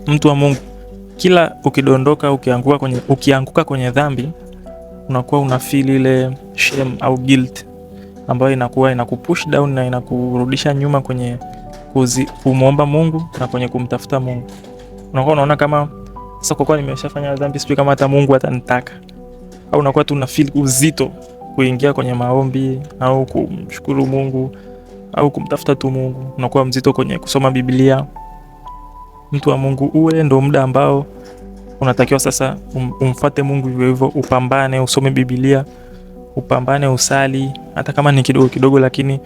Mtu wa Mungu, kila ukidondoka, ukianguka kwenye dhambi, unakuwa una feel ile shame au guilt ambayo inakuwa inakupush down na inakurudisha nyuma kwenye kumwomba Mungu na kwenye kumtafuta Mungu. Unakuwa unaona kama sasa kwa kuwa nimeshafanya dhambi, sijui kama hata Mungu atanitaka, au unakuwa tu una feel uzito kuingia kwenye maombi au kumshukuru Mungu au kumtafuta tu Mungu, unakuwa mzito kwenye kusoma Biblia. Mtu wa Mungu, ule ndo muda ambao unatakiwa sasa umfuate Mungu hivyo hivyo, upambane, usome Biblia, upambane, usali, hata kama ni kidogo kidogo, lakini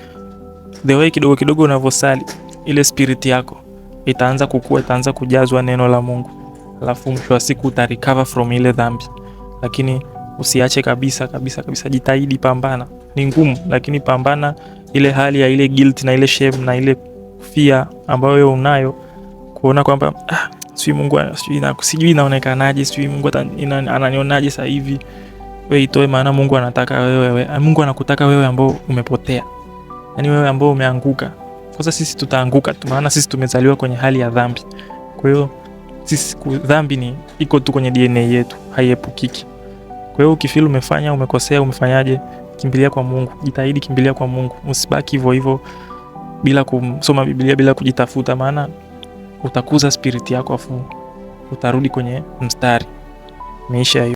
the way kidogo kidogo unavyosali, ile spirit yako itaanza kukua, itaanza kujazwa neno la Mungu, alafu mwisho wa siku uta recover from ile dhambi. Lakini usiache kabisa kabisa kabisa, jitahidi, pambana. Ni ngumu, lakini pambana. Ile hali ya ile guilt na ile shame na ile fear ambayo wewe unayo kuona kwamba, ah, sijui Mungu, sijui inaonekanaje, sijui Mungu ananionaje sasa hivi, wewe itoe, maana Mungu anataka wewe, Mungu anakutaka wewe ambao umepotea, yani wewe ambao umeanguka. Kwanza sisi tutaanguka tu, maana sisi tumezaliwa kwenye hali ya dhambi. Kwa hiyo sisi dhambi ni iko tu kwenye DNA yetu, haiepukiki. Kwa hiyo ukifeel umefanya, umekosea, umefanyaje, kimbilia kwa Mungu, jitahidi, kimbilia kwa Mungu, usibaki hivyo hivyo bila kusoma Biblia, bila kujitafuta, maana utakuza spirit yako afu utarudi kwenye mstari. Maisha hiyo.